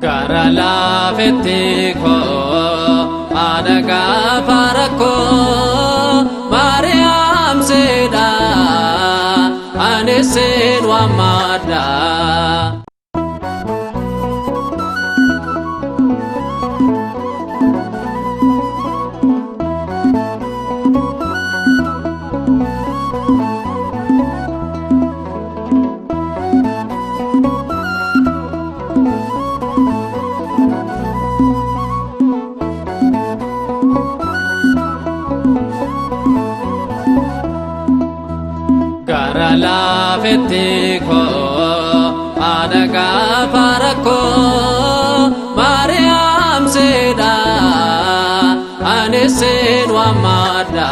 Gara laafetti koo haadha gaafa rakkoo Maariyaam seedha ani sin waammadha. Gara laafetti koo haadha gaafa rakkoo Maariyaam seedha ani sin waammadha.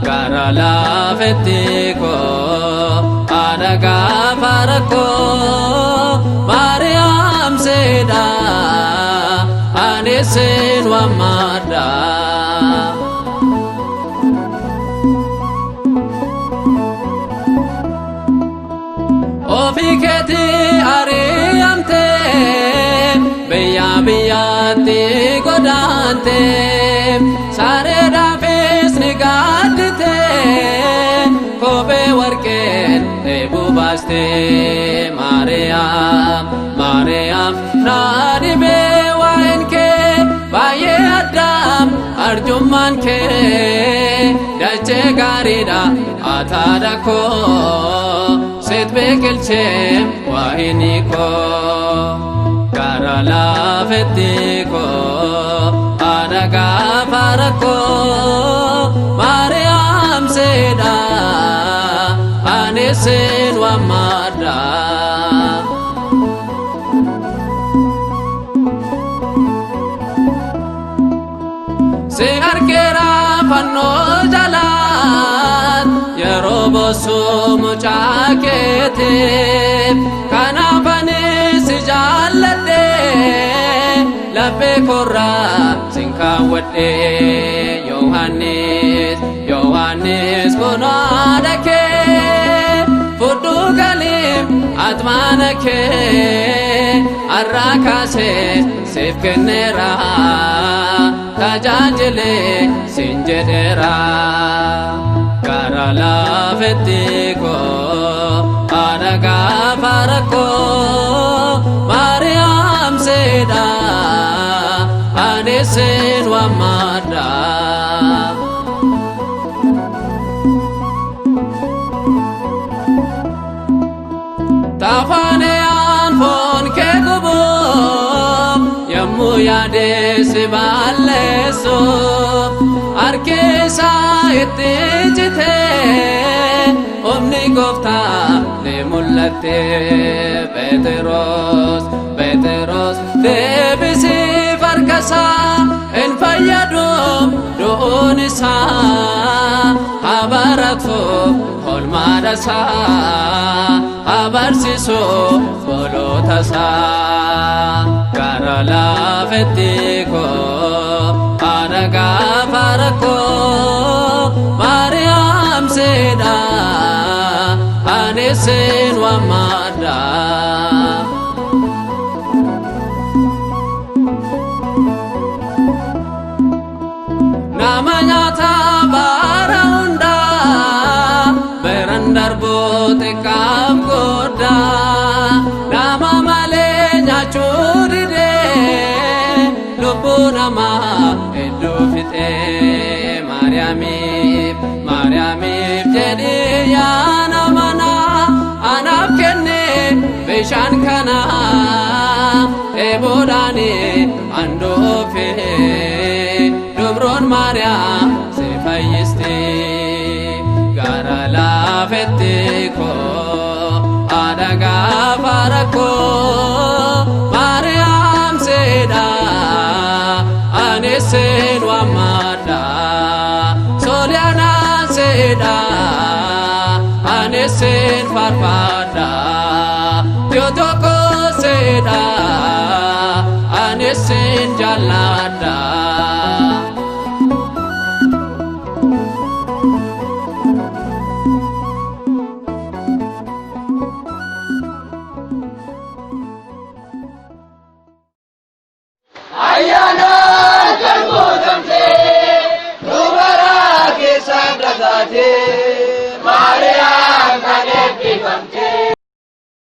Gara laafetti koo haadha gaafa rakkoo Maariyaam seedha ani sin waammadha. Ofii keetii ari'amtee biyya biyyatti godaante sareedhaafis ni gaaddite kophee warqeen dheebuu baaste Maariyaam Maariyaam naa dhibee waa'een kee baay'ee addaam arjummaan kee dachee gaariidha ataadha koo sit biqilchee waa'ini koo gara laafetti koo haadha gaafa rakkoo Maariyaam seedha ani sin waammadha. Si argeera fannoo jalaan yeroo boossu mucaa keetiif kanaaf ani si jaalladhe laphee koorraa sin kaawwadhe Yohaannis Yohaannis kun haadha kee fudhu galiif atmaana kee har'aa kaasee siif kenneera tajaajile sin jedheera gara laafetti koo haadha gaafa rakkoo Maariyaam seedha ani sin waammadha. Tafaaneyaan foon kee gubuuf yommuu yaadee si balleessu harki isaa itti citee humni gooftaa ni mul'atte Phexros Phexros deebisiif harka isaa hin fayyadu du'uun isaa haa baratu Olmaadha isaa haa barsiisu bolota isaa gara laafetti koo haadha gaafa rakkoo Maariyaam seedha ani sin waammadha. Nama nyaata bara hundaa beeran darbu xiqqaaf guddaa nama malee nyaachuu didee lubbuu namaa hedduu fixee Maariyaamiif Maariyaamiif jedhii yaa nama naa anaaf kenne bishaan kana dheebuudhaani handhuufe dubroon Maariyaam si fayyisti gara laafetti koo haadha gaafa rakkoo Maariyaam seedha ani sin waammadha Sooliyaanaan seedha ani sin faarfadha Teotokos seedha ani sin jaalladha. Taatee.